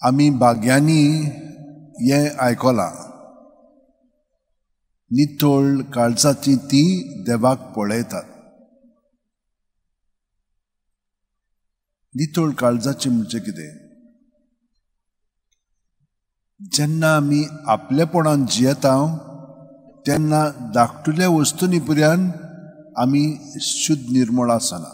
आमी भाग्यांनी हें आयकलां, नितळ काळजाची ती देवाक पळयतात. नितळ काळजाची म्हणजे कितें? जेन्ना आमी आपलेपणान जियेता तेन्ना धाकटुल्या वस्तूंनी पर्यान आमी शुद्ध निर्मळ आसना.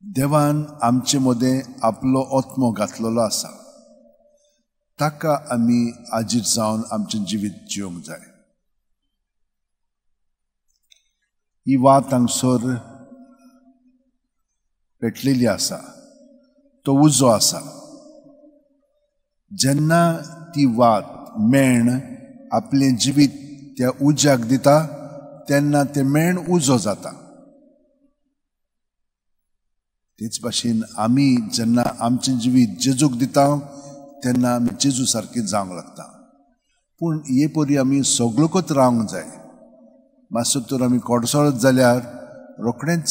देवान आमचे मदें आपलो आत्मो घातलेलो आसा, ताका आमी आजीर जावन आमचें जिवीत जिवंक जाय. ही वात हांगसर पेटलेली आसा, तो उजो आसा. जेन्ना ती वात मेण आपलें जिवीत त्या उज्याक दिता तेन्ना तें मेण उजो जाता. तेच भाशेन आमी जेन्ना आमचें जिवीत जेजूक दिता तेन्ना आमी जेजू सारकें जावंक लागता. पूण हे परी आमी सगळोकच रावंक जाय. मातसो तर आमी कोडसळत जाल्यार रोखडेंच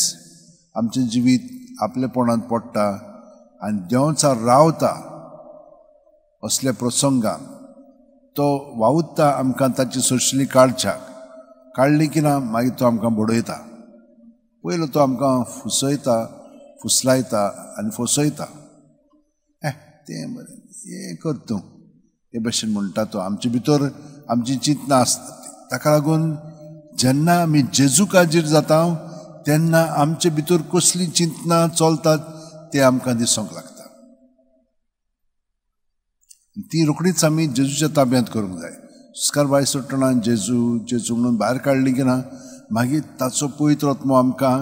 आमचें जिवीत आपलेपणांत पडटा आनी देंवचार रावता. असल्या प्रसंगान तो वावुरता आमकां ताची सोशली काडच्याक, काडली की ना मागीर तो आमकां बडयता. पयलो तो आमकां फुसयता, फुसलायता आनी फसयता. तें बरें हें कर तूं, हे भशेन म्हणटा तो. आमचे भितर आमची चिंतना आसता. ताका लागून जेन्ना आमी जेजू काजीर जाता तेन्ना आमचे भितर कसलीं चिंतना चलतात तें आमकां दिसूंक लागता. ती रोखडीच आमी जेजूच्या ताब्यांत करूंक जाय. सुस्कार भायर सोडटना जेजू जेजू म्हणून भायर काडली की ना मागीर ताचो पवित्र आत्मो आमकां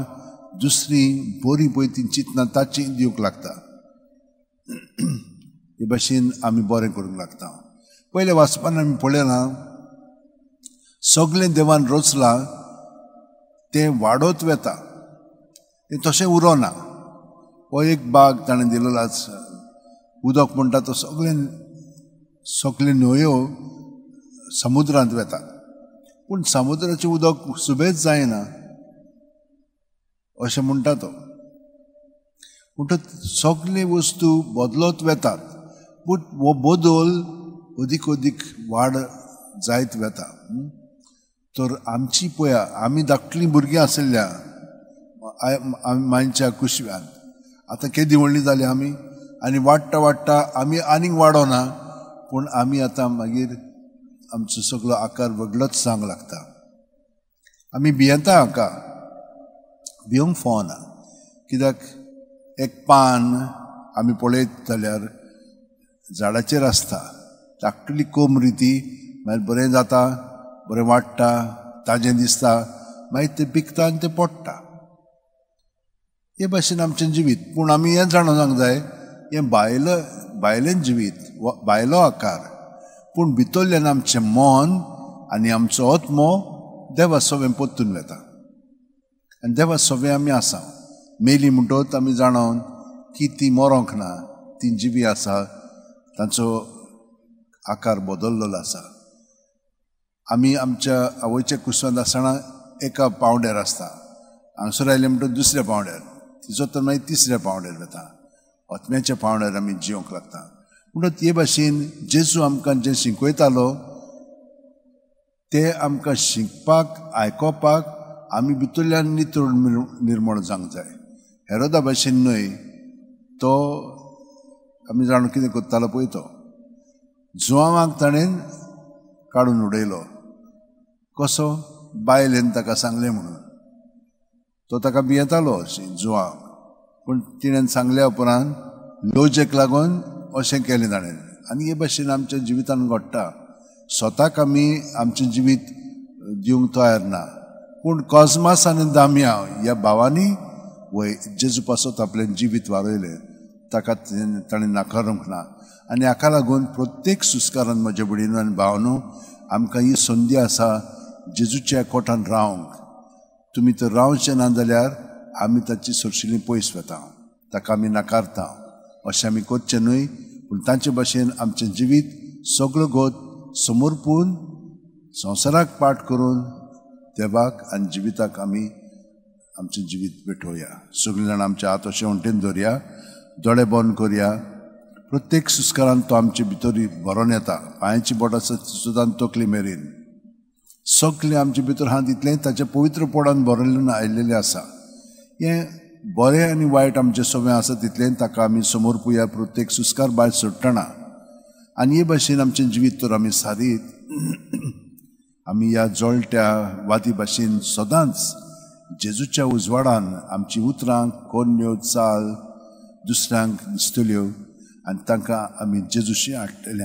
दुसरी बरी पळय ती चिंतना ताची दिवंक लागता. हे भाशेन आमी बरें करूंक लागता. पयल्या वाचपान आमी पळयलां, सगळें देवान रचलां तें वाडत वता, तें तशें उरोना. हो एक बाग ताणें दिलेलो आसा, उदक म्हणटा तो सगळें सगळे न्हंयो समुद्रांत वतात, पूण समुद्राचें उदक सुबेज जायना अशें म्हणटा तो. म्हणटच सगळे वस्तू बदलत वतात, पूण हो बदल अदीक अदीक वाड जायत वता. तर आमची पळया आमी धाकटलीं भुरगीं आशिल्ल्या मांयच्या कुशव्यांत, आतां केदी व्हडली जाली आमी आनी वाडटा वाडटा आमी आनीक वाडोना, पूण आमी आतां मागीर आमचो सगळो आकार व्हडलोच जावंक लागता. आमी भियेता, हाका भिवंक फावना. कित्याक एक पान आमी पळयत जाल्यार झाडाचेर आसता, धाकटुली कोमरी ती मागीर बरें जाता, बरें वाडटा, ताजें दिसता, मागीर तें पिकता आनी तें पडटा. हे भाशेन आमचें जिवीत. पूण आमी हें जाणून जाय, हें भायलो भायलें जिवीत, भायलो आकार, पूण भितरल्यान आमचें मन आनी आमचो आत्मो देवा सवें परतून वता आनी देवा सवें आमी आसा. मेली म्हणटच आमी जाणून की ती मरोंक ना, ती जिवी आसा, तांचो आकार बदल्लेलो आसा. आमी आमच्या आवयच्या कुसवांत आसतना एका पावंड्यार आसता, हांगसर आयले म्हणटच दुसऱ्या पावंड्यार, तिचो तर मागीर तिसऱ्या पावंड्यार वता, आत्म्याच्या पावंड्यार आमी जिवंक लागता. म्हणटच हे भाशेन जेजू आमकां जें शिकयतालो तें आमकां शिकपाक आयकोपाक आमी भितरल्यान नितळ निर्मळ जावंक जाय. हेरोदा भाशेन न्हय, तो आमी जाणून कितें करतालो पळय, तो जुवांक ताणें काडून उडयलो. कसो? बायलेन ताका सांगलें म्हणून. तो ताका भियेतालो अशें जुवांक, पूण तिणें सांगल्या उपरांत लोजेक लागून अशें केलें ताणें. आनी हे भाशेन आमच्या जिवितान घडटा. स्वताक आमी आमचें जिवीत दिवंक तयार ना, पूण कॉजमास आनी दामयांव ह्या भावांनी वय जेजू पासत आपलें जिवीत वारयलें, ताका ताणें नाकारूंक ना. आनी हाका लागून प्रत्येक सुस्कारान म्हज्या भयणीनो आनी भावनो आमकां ही संदी आसा जेजूच्या कोटान रावंक. तुमी तर रावचें ना जाल्यार आमी ताची सोरशिली पयस वता, ताका आमी नाकारता. अशें आमी करचें न्हय, पूण तांचे भाशेन आमचें जिवीत सगळो गोत समर्पून संवसाराक पाठ करून देवाक आनी जिविताक आमी आमचें जिवीत पेटोवया. सगळीं जाणां आमचे हात अशें वण्टीन धरया, दोळे बंद करया. प्रत्येक सुस्कारान तो आमचे भितर भरोन येता. पांयाची बोट आसा सुद्दां तकली मेरेन सगळें आमचे भितर आहा तितलें ताच्या पवित्रपणान भरलें आयिल्लें आसा. हें बरें आनी वायट आमचें सगळें आसा तितलें ताका आमी समर्पुया प्रत्येक सुस्कार भायर सोडटना. आनी हे भाशेन आमचें जिवीत तर आमी सारीत आमी ह्या जळट्या वाती भाशेन सदांच जेजूच्या उजवाडान आमची उतरां कोन्न्यो चाल दुसऱ्यांक दिसतल्यो आनी तांकां आमी जेजूशी हाडटले.